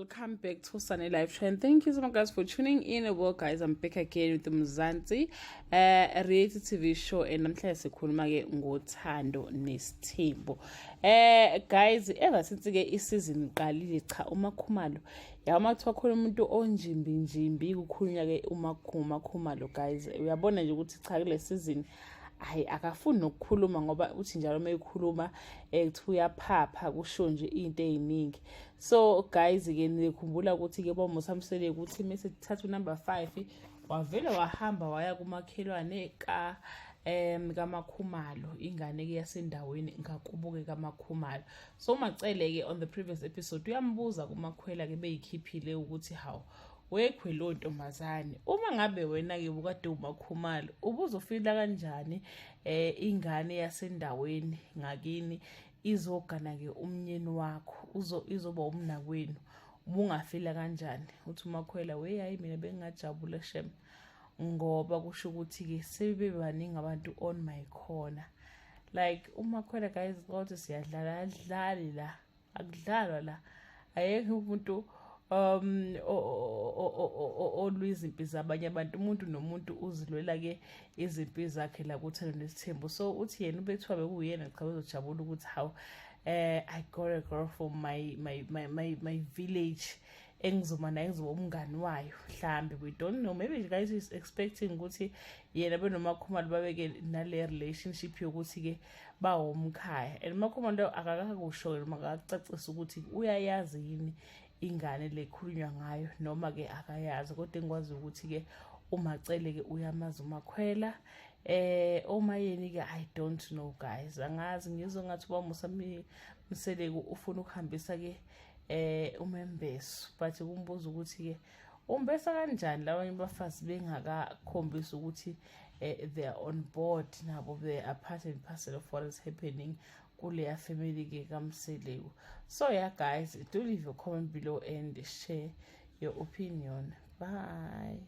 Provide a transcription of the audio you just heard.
Welcome back to Sunny Live Trend. Thank you so much, guys, for tuning in. Well, guys, I'm back again with the Mzansi reality TV show, and namhlanje sikhuluma ke ngothando nesithembu. Guys, ever since ke isizini iqalile, cha, uMakhumalo yawa kuthiwa khona umuntu onjimbi njimbi, kukhulunywa ke uMakhumalo. Guys, uyabona nje ukuthi cha, kule season hayi, akafuni nokukhuluma ngoba uthi njalo uma ekhuluma kuthiwa uyaphapha, kusho nje into ey'ningi. So guys ke nikhumbula ukuthi-ke boMusa Mseleku ukuthi mese kuthatha unumber 5 wavele wahamba waya kumakhelwane ka kaMakhumalo, ingane ke yasendaweni ngakubo-ke kaMakhumalo. So uMacele-ke on the previous episode uyambuza kuMakhwela-ke beyikhiphile ukuthi, hawu, wekhwe lo ntombazane, uma ngabe wena-ke bukade uMakhumalo, ubuzofila kanjani ingane yasendaweni ngakini izogana-ke umnyeni wakho, izoba umnakwenu, ubungafila kanjani? Uthi uMakhwela, we, hayi, mina bengingajabula shem, ngoba kusho ukuthi-ke sebebaningi abantu on my corner. Like uMakhwela, guys, kodwa siyadlala, adlali la, akudlalwa la, ayekho umuntu olwa izimpi zabanye abantu. Umuntu nomuntu uzilwela ke izimpi zakhe la kuThando Nesithembu. So uthi yena ubethiwa bekuyena, cha, bezojabula ukuthi hawu, I got a girl from my village engizoma naye, ngizoba umngani wayo. Mhlambe, we don't know, maybe guys is expecting ukuthi yena benoMakhumalo babeke nale relationship yokuthi-ke bawomkhaya, and uMakhumalo akakakusho noma akakacacisa ukuthi uyayazi yini ingane le khulunywa ngayo noma-ke akayazi. Kodwa engikwazi ukuthi-ke uMacele-ke uyamazi uMakhwela. Omayeni ke I don't know, guys, angazi, ngizwe ngathi ubaMusa Mseleku ufuna ukuhambisa ke umembeso, but kumbuza ukuthi ke umbesa kanjani labanye abafazi bengakakhombisi ukuthi they are on board nabo, they are part and parcel of what is happening kuleya family ke kaMseleku. So yeah, guys, do leave your comment below and share your opinion. Bye.